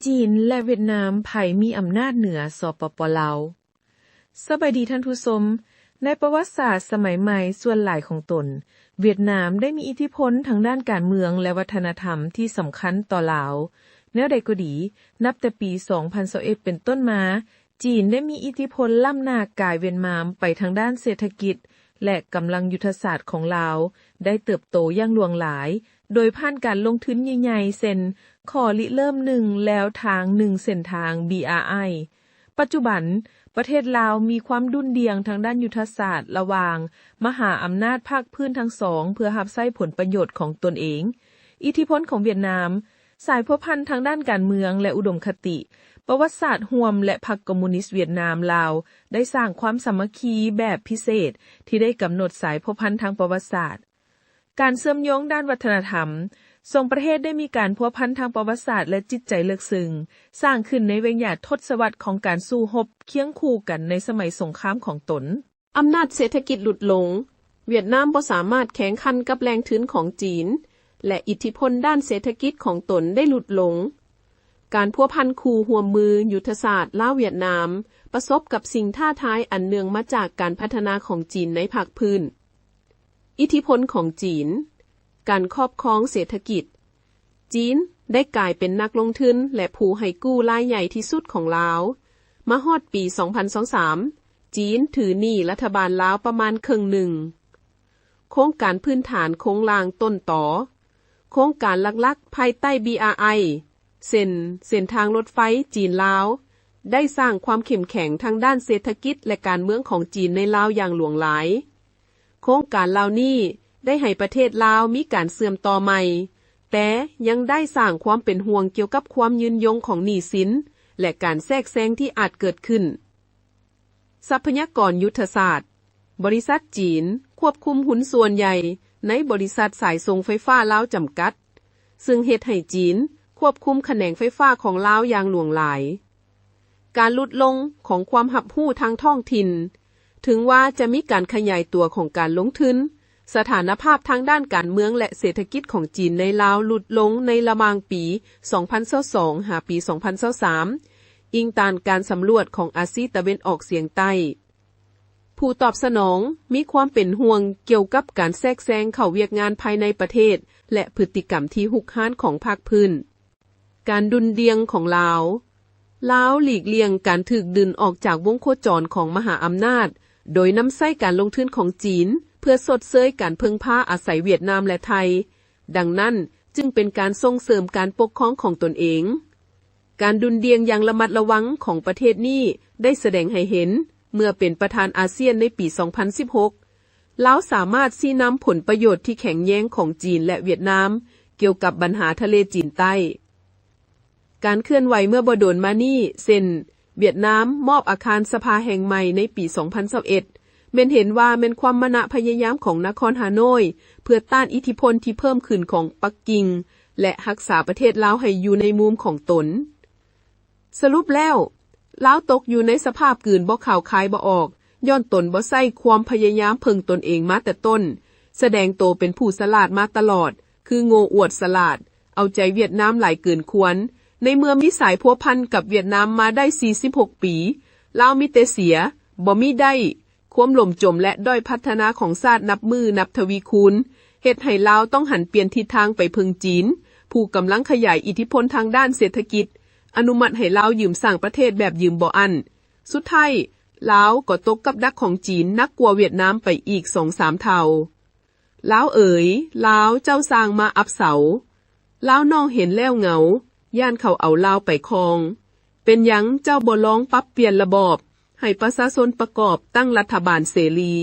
ຈີນ ແລະ ຫວຽດນາມ ໃຜມີອຳນາດເໜືອ ສປປ ລາວ? ສະບາຍດີທ່ານຜູ້ຊົມ. ໃນປະຫວັດສາດສະໄໝໃໝ່ສ່ວນຫຼາຍຂອງຕົນ, ຫວຽດນາມໄດ້ມີອິດທິພົນທາງດ້ານການເມືອງ ແລະ ວັດທະນະທຳທີ່ສຳຄັນຕໍ່ລາວ. ແນວໃດກໍດີ, ນັບແຕ່ປີສອງພັນຊາວເອັດເປັນຕົ້ນມາ, ຈີນໄດ້ມີອິດທິພົນລ້ຳໜ້າກາຍຫວຽດນາມໄປທາງດ້ານເສດຖະກິດ ແລະ ກຳລັງຍຸດທະສາດຂອງລາວໄດ້ເຕີບໂຕຢ່າງຫຼວງຫຼາຍ ໂດຍຜ່ານການລົງທຶນໃຫຍ່ໆ ເຊັ່ນ ຂໍລິເລີ່ມໜຶ່ງ ແລວທາງໜຶ່ງເສັ້ນທາງ ບີອາໄອ. ປັດຈຸບັນ, ປະເທດລາວມີຄວາມດຸ່ນດ່ຽງທາງດ້ານຍຸດທະສາດລະຫວ່າງມະຫາອຳນາດພາກພື້ນທັງສອງ ເພື່ອຮັບໃຊ້ຜົນປະໂຫຍດຂອງຕົນເອງ. ອິດທິພົນຂອງຫວຽດນາມ, ສາຍພົວພັນທາງດ້ານການເມືອງ ແລະ ອຸດົມຄະຕິ, ປະຫວັດສາດຮ່ວມ ແລະ ພັກຄອມມູນິດຫວຽດນາມ-ລາວ ໄດ້ສ້າງຄວາມສາມັກຄີແບບພິເສດ ທີ່ໄດ້ກຳນົດສາຍພົວພັນທາງປະຫວັດສາດ. ການເຊື່ອມໂຍງດ້ານວັດທະນະທຳ, ສອງປະເທດໄດ້ມີການພົວພັນທາງປະຫວັດສາດ ແລະ ຈິດໃຈເລິກເຊິ່ງ, ສ້າງຂຶ້ນໃນໄລຍະທົດສະວັດຂອງການສູ້ຮົບຄຽງຄູ່ກັນໃນສະໄໝສົງຄາມຂອງຕົນ. ອຳນາດເສດຖະກິດຫຼຸດລົງ, ຫວຽດນາມບໍ່ສາມາດແຂ່ງຂັນກັບແຫຼ່ງທຶນຂອງຈີນ ແລະ ອິດທິພົນດ້ານເສດຖະກິດຂອງຕົນໄດ້ຫຼຸດລົງ. ການພົວພັນຄູ່ຮ່ວມມືຍຸດທະສາດລາວ-ຫວຽດນາມ ປະສົບກັບສິ່ງທ້າທາຍອັນເນື່ອງມາຈາກການພັດທະນາຂອງຈີນໃນພາກພື້ນ. ອິດທິພົນຂອງຈີນ, ການຄອບຄອງເສດຖະກິດ. ຈີນໄດ້ກາຍເປັນນັກລົງທຶນ ແລະ ຜູ້ໃຫ້ກູ້ລາຍໃຫຍ່ທີ່ສຸດຂອງລາວ. ມາຮອດປີສອງພັນຊາວສາມ, ຈີນຖືໜີ້ລັດຖະບານລາວປະມານເຄິ່ງໜຶ່ງ. ໂຄງການພື້ນຖານໂຄງລ່າງຕົ້ນຕໍ. ໂຄງການຫຼັກໆພາຍໃຕ້ ບີອາໄອ ເຊັ່ນ ເສັ້ນທາງລົດໄຟຈີນ-ລາວ ໄດ້ສ້າງຄວາມເຂັ້ມແຂງທາງດ້ານເສດຖະກິດ ແລະ ການເມືອງຂອງຈີນໃນລາວຢ່າງຫຼວງຫຼາຍ. ໂຄງການເຫຼົ່ານີ້ໄດ້ໃຫ້ປະເທດລາວມີການເຊື່ອມຕໍ່ໃໝ່, ແຕ່ຍັງໄດ້ສ້າງຄວາມເປັນຫ່ວງກ່ຽວກັບຄວາມຍືນຍົງຂອງໜີ້ສິນ ແລະ ການແຊກແຊງທີ່ອາດເກີດຂຶ້ນ. ຊັບພະຍາກອນຍຸດທະສາດ. ບໍລິສັດຈີນຄວບຄຸມຫຸ້ນສ່ວນໃຫຍ່ໃນບໍລິສັດສາຍສົ່ງໄຟຟ້າລາວຈຳກັດ, ເຊິ່ງເຮັດໃຫ້ຈີນຄວບຄຸມຂະແໜງໄຟຟ້າຂອງລາວຢ່າງຫຼວງຫຼາຍ. ການຫຼຸດລົງຂອງຄວາມຮັບຮູ້ທາງທ້ອງຖິ່ນ. ເຖິງວ່າຈະມີການຂະຫຍາຍຕົວຂອງການລົງທຶນ, ສະຖານະພາບທາງດ້ານການເມືອງ ແລະ ເສດຖະກິດຂອງຈີນໃນລາວຫຼຸດລົງໃນລະຫວ່າງປີສອງພັນຊາວສອງຫາປີສອງພັນຊາວສາມ, ອີງຕາມການສຳຫຼວດຂອງອາຊີຕາເວັນອອກສຽງໃຕ້. ຜູ້ຕອບສະໜອງມີຄວາມເປັນຫ່ວງກ່ຽວກັບການແຊກແຊງເຂົ້າວຽກງານພາຍໃນປະເທດ ແລະ ພຶດຕິກຳທີ່ຮຸກຮານຂອງພາກພື້ນ. ການດຸ່ນດ່ຽງຂອງລາວ. ລາວຫຼີກລ່ຽງການຖືກດຶງອອກຈາກວົງໂຄຈອນຂອງມະຫາອຳນາດ, ໂດຍນຳໃຊ້ການລົງທຶນຂອງຈີນເພື່ອຊົດເຊີຍການເພິ່ງພາອາໄສຫວຽດນາມ ແລະ ໄທ. ດັ່ງນັ້ນ, ຈຶ່ງເປັນການສົ່ງເສີມການປົກຄອງຂອງຕົນເອງ. ການດຸ່ນດ່ຽງຢ່າງລະມັດລະວັງຂອງປະເທດນີ້ໄດ້ສະແດງໃຫ້ເຫັນເມື່ອເປັນປະທານອາຊຽນໃນປີສອງພັນສິບຫົກ, ລາວສາມາດຊີ້ນຳຜົນປະໂຫຍດທີ່ແຂງແຍງຂອງຈີນ ແລະ ຫວຽດນາມ ກ່ຽວກັບບັນຫາທະເລຈີນໃຕ້. ການເຄື່ອນໄຫວເມື່ອບໍ່ດົນມານີ້ ເຊັ່ນ ຫວຽດນາມມອບອາຄານສະພາແຫ່ງໃໝ່ໃນປີສອງພັນຊາວເອັດ ແມ່ນເຫັນວ່າແມ່ນຄວາມມານະພະຍາຍາມຂອງນະຄອນຮ່າໂນ້ຍ ເພື່ອຕ້ານອິດທິພົນທີ່ເພີ່ມຂຶ້ນຂອງປັກກິ່ງ ແລະ ຮັກສາປະເທດລາວໃຫ້ຢູ່ໃນມຸມຂອງຕົນ. ສະຫຼຸບແລ້ວ, ລາວຕົກຢູ່ໃນສະພາບກືນບໍ່ເຂົ້າຄາຍບໍ່ອອກ, ຍ້ອນຕົນບໍ່ໃຊ້ຄວາມພະຍາຍາມເພິ່ງຕົນເອງມາແຕ່ຕົ້ນ, ສະແດງໂຕເປັນຜູ້ສະຫຼາດມາຕະຫຼອດ, ຄືໂງ່ອວດສະຫຼາດ, ເອົາໃຈຫວຽດນາມຫຼາຍເກີນຄວນ. ໃນເມື່ອມີສາຍພົວພັນກັບຫວຽດນາມມາໄດ້ສີ່ສິບຫົກປີ, ລາວມີແຕ່ເສຍ, ບໍ່ມີໄດ້. ຄວາມຫຼົ່ມຈົມ ແລະ ດ້ອຍພັດທະນາຂອງຊາດນັບມື້ນັບທະວີຄູນ, ເຮັດໃຫ້ລາວຕ້ອງຫັນປ່ຽນທິດທາງໄປເພິ່ງຈີນ, ຜູ້ກຳລັງຂະຫຍາຍອິດທິພົນທາງດ້ານເສດຖະກິດ, ອະນຸມັດໃຫ້ລາວຢືມສ້າງປະເທດແບບຢືມບໍ່ອັ້ນ. ສຸດທ້າຍ, ລາວກໍຕົກກັບດັກຂອງຈີນໜັກກວ່າຫວຽດນາມໄປອີກສອງສາມເທົ່າ. ລາວເອີຍ, ລາວເຈົ້າຊ່າງມາອັບເສົາ. ລາວນ້ອງເຫັນແລ້ວເຫງົາ, ຢ້ານເຂົາເອົາລາວໄປຄອງ. ເປັນຫຍັງເຈົ້າບໍ່ລອງປັບປ່ຽນລະບອບ, ໃຫ້ປະຊາຊົນປະກອບຕັ້ງລັດຖະບານເສລີ?